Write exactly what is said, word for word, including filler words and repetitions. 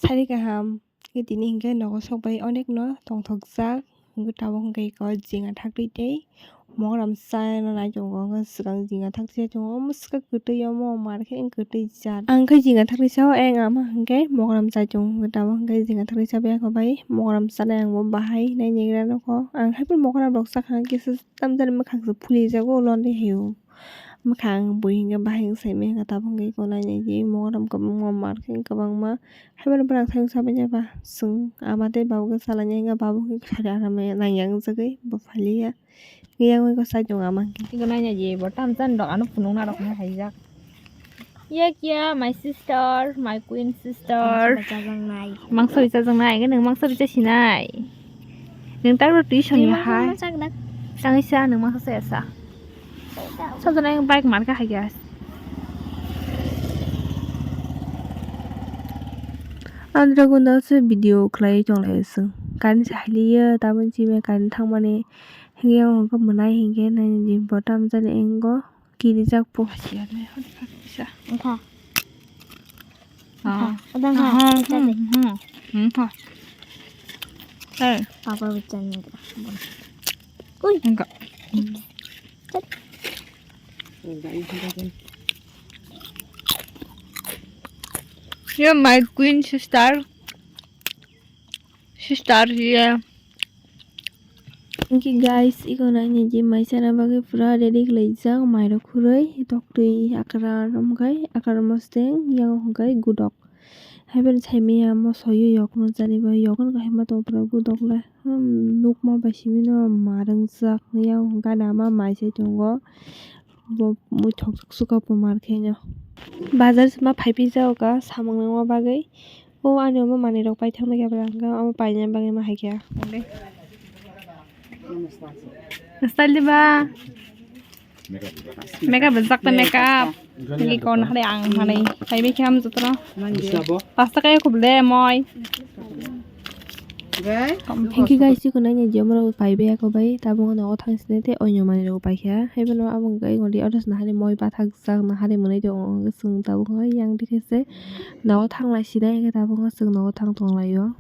Thari kaham, khe tini hinkhe nogo sok bai onek no tongthokjak, hinkhe tabuk hinkhe eko jinga thaktwi tei mogram chana nai tongo, wngkha swkang jinga thaktwi tongo, omo swkang kwtwi omo mar khe wng kwtwi jat. Ang khe jinga thaktwi sao, ang ama hinkhe mogram chai tongo, hinkhe tabuk hinkhe jinga thaktwi chabai ako bai mogram chanai ang bo bahai nai naigra nokho, ang haiphano mogram rok chakha kisa tamjani mwkhang se phuli jago londe heo. Mwkhang bui hinkhe bahai wng saimanya hinkhe tabuk hinkhe eko nainai di mogram kwbangma mar khe kwbangma haiphano bwrang thayung sabainai ba chwng ama tei babu khe salainai hinkhe babu khe sari aram nangya wngjagwi bo phailiya. Yang eko side o ama hinkhe. Eko nainai di bo tamjani rok ano phunukna rok hinwi haijak. Ye kya, my sister, my queen sister. Mangso richajaknai. Mangso richajaknai, nwng mangso richasinai. Nwng tarbo tuition ni hai. Tangisa nwng mangso saya sa. Sabjana yang bike marka hai gas. Andra gunda se video khlai tonglai se. Kani sahiliya tabun chime kani thangmani. Hinkhe ang hwnka mwnai hinkhe nainai di bo tamjani engo. Kirijak po. Wngkha. Ah. Wngkha. Wngkha. Wngkha. Wngkha. Hey. Papa bichani. Ui. Wngkha. You're my queen sister. Sister, yeah. Thank you guys, iko naini je mai sana bagwi pura ready khlaijak, mairok khurui, toktwi, akra romkhai, akra mosteng, yang hwnkhe gudok. Haiphano saimanya mo soyo yokno chani bai, yokno kahima tongphuru gudok le. Hmm, nukma bai simino ma rwngjak, yang hwnkhe ama mai se tongo. Bo muithok suka pumar khe no. Bazar se ma phai phi jao ka samung nangma bagwi. O ani omo manwi rok paithak nai khe bwrang khe omo paina bagwi ma hai khe. Style diba? Makeup rijak ta makeup. Ngi kon hare ang hare. Phai bi kham jotro. Pasta kaya khub le moi. Thank you guys, chikon naini jomoro pai be ako bai tabuk nogo thang sini te oinyo manwi rok pai kha. Haibono aboni khe ngori othos nahari moi bathak jak nahari mwnwi tongo, chwng tabuk yang bikhe se nogo thang lai sini, hwnkhe tabuk chwng nogo thang tong lai o.